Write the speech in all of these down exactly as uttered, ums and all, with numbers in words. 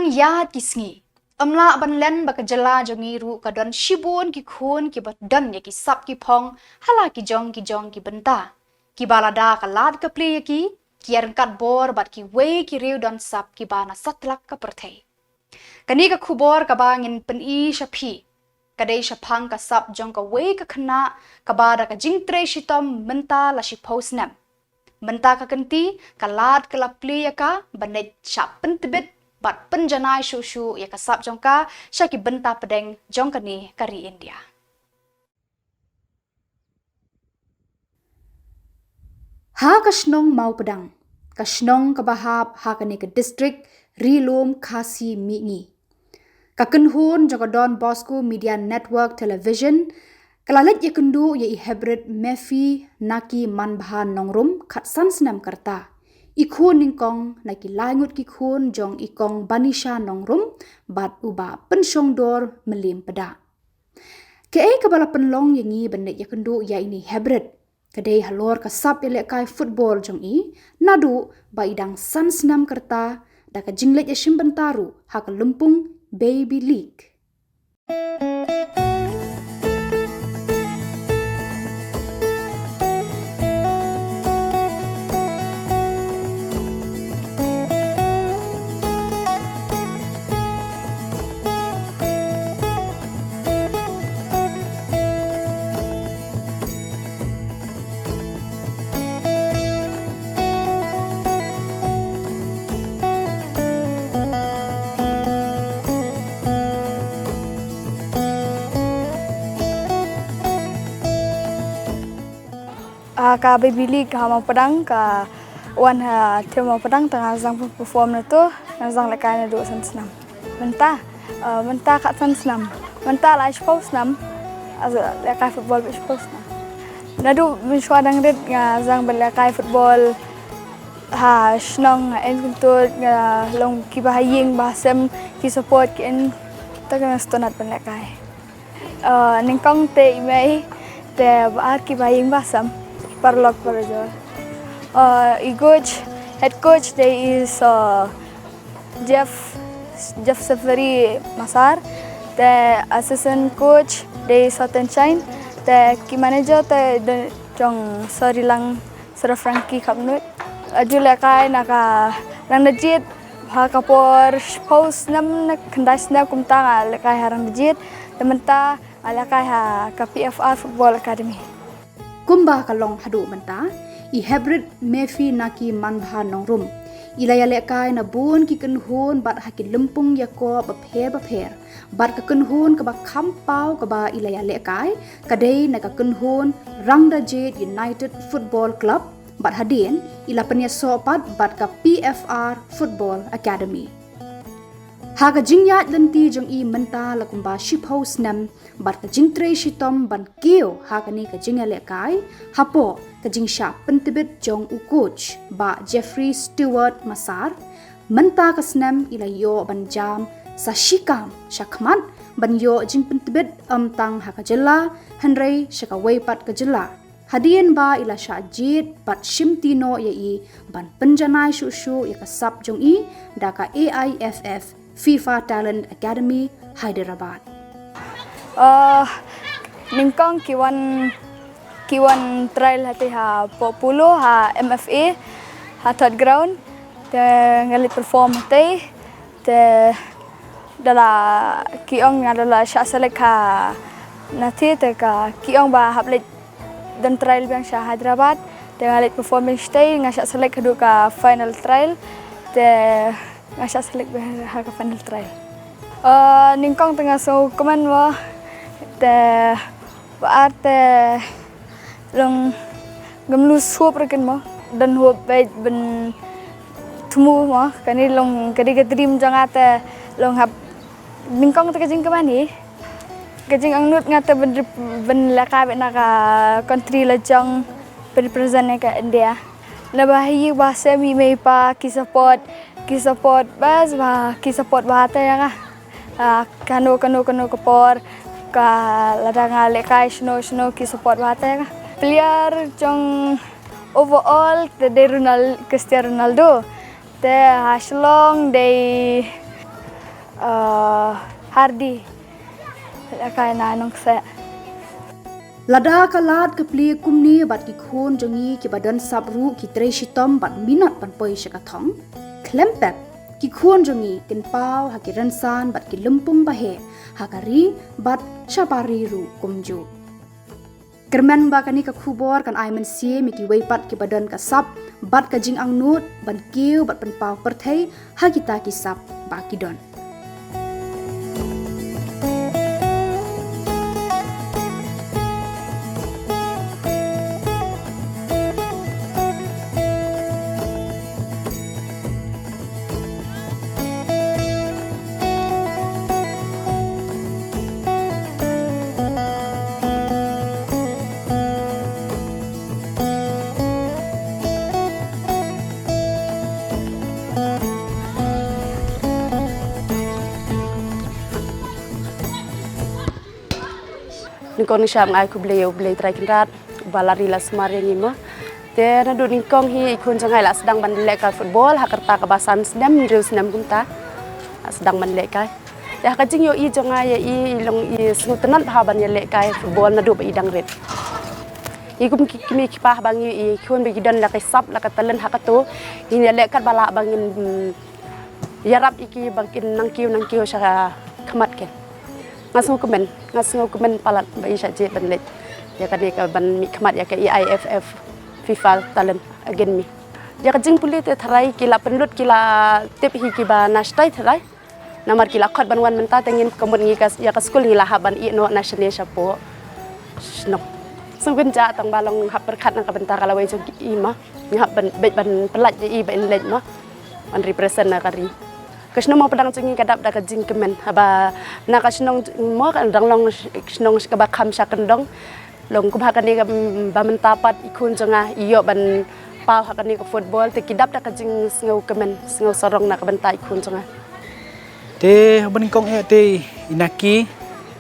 Ïa ki sngi, ym lah ban len ba ka jylla jong ngi ruh ka don shibun ki khun kiba don ïa ki sap ki phong ha la ki jong ki jong ki bynta, kiba lada ka lad ka plie ïa ki, ki ïaryngkat bor bad kiwei ki riew don sap kiba na satlak ka pyrthei. Kane ka khubor kaba ngin pyni sha phi ka dei shaphang ka sap jong kawei ka khynnah kaba da ka jingtrei shitom mynta la shiphew snem. Mynta ka kynti ka lad ka la plie ïa ka ban leit shah pyntbit bad pynjanai shuh shuh ïa ka sap jong ka sha ki bynta pdeng jong kane ka ri India. Ha ka shnong Mawpdang, ka shnong kaba hap ha kane ka district Ri Lum Khasi Mihngi, ka kynhun jong ka Don Bosco Media Network Television ka la leit ïakynduh ïa i Hebrid Mephi Naki Manbha Nongrum, khatsan snem ka rta, i khun nyngkong na ki lai ngut ki khun jong i kong Banisha Nongrum bad u bah Pynshongdor Mylliem Pdah. Kaei kaba la pynlong ïa ngi ban leit ïakynduh ïa ine i Hebrid? Ka dei halor ka sap ïalehkai football jong i, naduh ba i dang san snem ka rta, da ka jingleit ïashim bynta ruh ha ka lympung Baby League. Ah, ka Baby League ha Mawpdang ka wan ha team Mawpdang, tang nga zang perform na to, nga zang lehkai naduh san snem. Mynta, eh, mynta khatsan snem. Mynta la shiphew snem. Nga lehkai football ba shiphew snem. Naduh mynshuwa dang rit nga zang ban lehkai football ha shnong, ha N Kyntud, nga long kiba ha ïing ba ha sem ki support ki, ynda nga sngewtynnat ban lehkai. Eh, nyngkong te i mei, te ba ar kiba ha ïing ba ha sem, paralok parajor. Eh, i coach, head coach te is, eh, Jeff, Jeff Safari Masar, te assistant coach te Soten Shine, te ki manager te jong Sorilang Sir Frankie Khapnut. Aju lehkai na ka Rangdajied ha ka por shiphew snem ne khyndai snem kumta nga lehkai ha Rangdajied. Te mynta nga lehkai ha ka P F R Football Academy. Kumba ka long haduh mynta, i Hebrid Mephi Naki Manbha Nongrum i la ïalehkai na bun ki kynhun bad ha ki lympung ïakop bapher bapher. Bad ka kynhun kaba kham paw kaba i la ïalehkai ka dei na ka kynhun Rangdajied United Football Club, bad hadien i la pynïasoh pat bad ka P F R Football Academy. Ha ka jingïaid lynti jong i mynta la kumba shiphew snem, bad ka jingtrei shitom ban kiew ha kane ka jingïalehkai, hapoh ka jingshah pyntbit jong u coach, Bah Jeffrey Stewart Masar, mynta ka snem i la ïoh ban jam sa shikam shakhmat ban ïoh jingpyntbit ym tang ha ka jylla, hynrei sha kawei pat ka jylla. Hadien ba i la shah jied bad shimti noh ïa i ban pynjanai shuh shuh ïa ka sap jong i da ka A I F F FIFA Talent Academy, Hyderabad. Ah, nyngkong ki wan, ki wan trial hangtei hapoh Polo, ha M F A, ha Third Ground. Te nga leit perform hangtei. Te da la ki ong nga da la shah select ha nathie, te ka ki ong ba hap leit don trial biang sha Hyderabad. Te nga leit perform biang shatei, nga shah select haduh ka final trial. Te nga shah select biang ha ka final trial. Eh, nyngkong te nga sngewkmen mo. Te ba ar te long ngam lu shuh ruh kynmaw. Don hop bad ban thmu mo. Kane long ka dei ka dream jong nga te long hap nyngkong te ka jingkmen hi. Ka jingangnud nga te ban rep-, ban lehkai bad na ka country la jong, ban represent ïa ka India. Naba ha ïing ba ha sem i mei i pa ki support, ki support bas ba, ki support bha te ïa nga. Ah, kano, kano, kano ka por, ka lada nga lehkai shano, shano ki support bha te ïa nga. Player jong overall te dei Ronal-, Cristiano Ronaldo. Te ha Shillong dei Uh, Hardi. Lehkai na nongse. Lada ka lad ka plie kumne bad ki khun jong ngi kiba don sap ruh ki trei shitom bad minot ban poi sha ka thong. Khlem pep, ki khun jong ngi kin paw ha ki rynsan bad ki lympung baheh ha ka ri bad sha ba ri ruh kumjuh. Kyrmen ba kane ka khubor kan ai mynsiem ïa kiwei pat kiba don ka sap bad ka jingangnud ban kiew bad pynpaw pyrthei ha kita ki sap ba ki don. Nyngkong nyngshap nga ai khublei ïa U Blei Trai Kynrad ba la ri la sumar ïa ngi mo. Te naduh nyngkong hi i khun jong nga i la sdang ban lehkai football ha ka rta kaba san snem hynriew snem kumta. La sdang ban lehkai. Te ha ka jingïohi jong nga ïa i, i long i sngewtynnat bha ban ïalehkai football naduh ba i dang rit. Ngi kum ki kmie ki kpa ba ngi i khun ba ki don la ka sap la ka talent ha kato, ngin ïaleh katba lah ba ngin, mm, ïarap ïa ki ba kin nang kiew nang kiew sha khmat kin. Nga sngewkmen, nga sngewkmen palat ba i shah jied ban leit ïa kane ka ban mihkhmat ïa ka A I F F FIFA Talent Academy. Ïa ka jingpule te tharai ki la pynlut, ki la tip hi kiba na shatai tharai. Namar ki la khot ban wan mynta te ngin, ka mut ngi ka, ïa ka skul ngi la hap ban ïeh noh na shane shapoh shnong. Sngewbha tang ba long hap pyrkhat na ka bynta ka lawei jong i ma. Ngi hap ban, beit ban pyllait ïa i ba in leit ma ban represent na ka ri. Ka shnong Mawpdang jong ngi ka dap da ka jingkmen, haba na ka shnong mo ka dang long shnong kaba kham sha kyndong. Long kum ha kane ka, mm, ba mynta pat i khun jong nga i ïoh ban paw ha kane ka football te ki dap da ka jingsngewkmen sngewsarong na ka bynta i khun jong nga. Te haba nyngkong eh te i Naki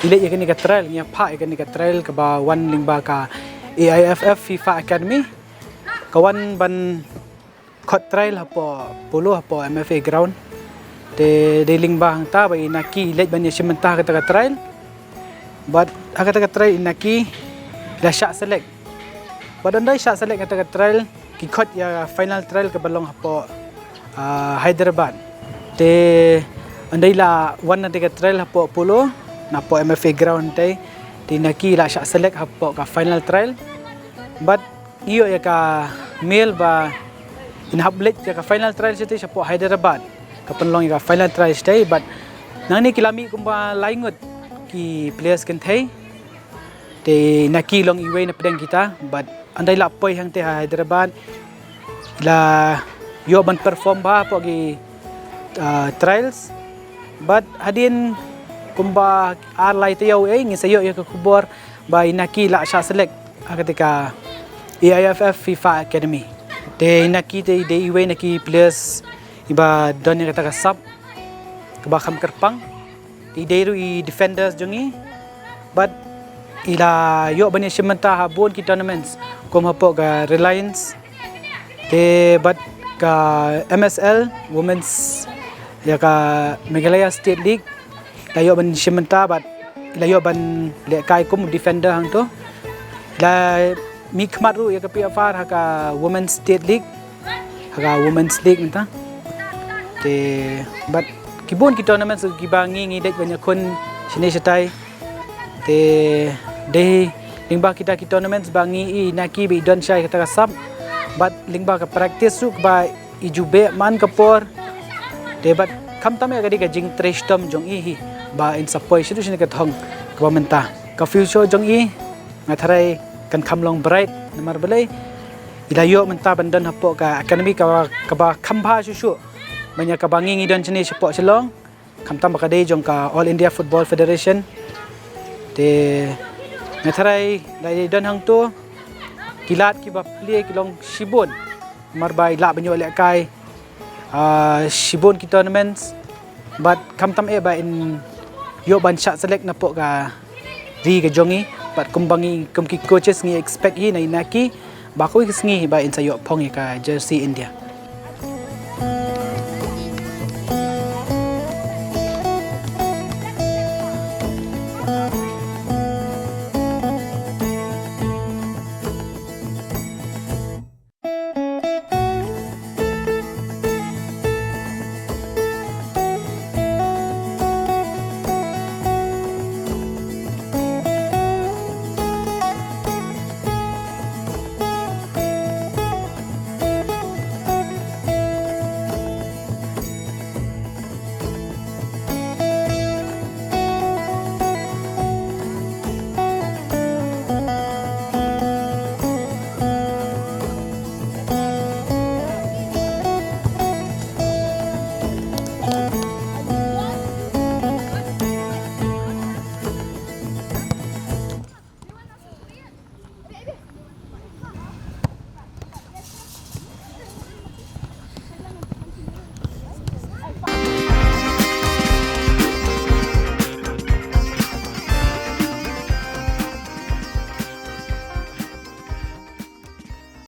i leit ïa kane ka trial, ngi ïa phah ïa kane ka trial kaba wan lyngba ka A I F F FIFA Academy. Ka wan ban khot trial hapoh Polo, hapoh M F A ground. Te dei lyngba hangta ba i Naki i leit ban ïashim bynta ha kata ka trial. Bad ha kata ka trial i Naki i la shah select. Bad ynda i shah select ha kata ka trial, ki khot ïa final trial kaba long hapoh, ah, Hyderabad. Te ynda i la wan na kata ka trial hapoh Polo, na hapoh M F A ground te, te i Naki i la shah select hapoh ka final trial. Bad ngi ïoh ïa ka mail ba in hap leit ïa ka final trial shatei shapoh Hyderabad. Ka pynlong ïa ka final trial shatei, bad nangne ki la mih kumba lai ngut ki players kynthei. Te i Naki i long iwei na pdeng kita, bad ynda i la poi hangtei ha Hyderabad i la ïoh ban perform bha hapoh ki, ah, trials. Bad hadien kumba ar lai taïew ei ngin sa ïoh ïa ka khubor ba i Naki i la shah select ha kata ka A I F F FIFA Academy. Te i Naki te i dei iwei na ki players iba don ïa kata ka sap kaba kham kyrpang. Te i dei ruh i defenders jong ngi. Bad i la ïoh ban ïashim bynta ha bun ki tournaments kum hapoh ka Reliance. Te bad ka M S L Women's, ïa ka Meghalaya State League. La ïoh ban shim bynta bad la ïoh ban lehkai kum defender hangto. La mihkhmat ruh ïa ka P F R ha ka Women's State League, ha ka Women's League mynta. Te bad ki bun ki tournaments kiba ngi ngi dei ban ïakhun shane shatai. Te dei lyngba kita ki tournaments ba ngi i Naki ba i don shai kata ka sap. Bad lyngba ka practice ruh ba i ju beh man ka por. Te bad khamtam ïa ka dei ka jingtrei shitom jong i hi ba in sa poi shaduh shane ka thong kaba mynta. Ka future jong i nga tharai kan kham long bright namar balei i la ïoh mynta ban don hapoh ka academy kaba, kaba kham bha shuh shuh ban ïa kaba ngi ngi don shane shapoh Shillong. Khamtam ba ka dei jong ka All India Football Federation. Te nga tharai da i don hangto ki lad kiba plie ki long shibun. Namar ba i lah ban ïoh lehkai, ah, shibun ki tournaments. Bad khamtam eh ba in ïoh ban shah select napoh ka ri ka jong i. Bad kumba ngi kum ki coaches ngi expect hi na i Naki ba kawei ka sngi ba in sa ïoh phong ïa ka jersey India.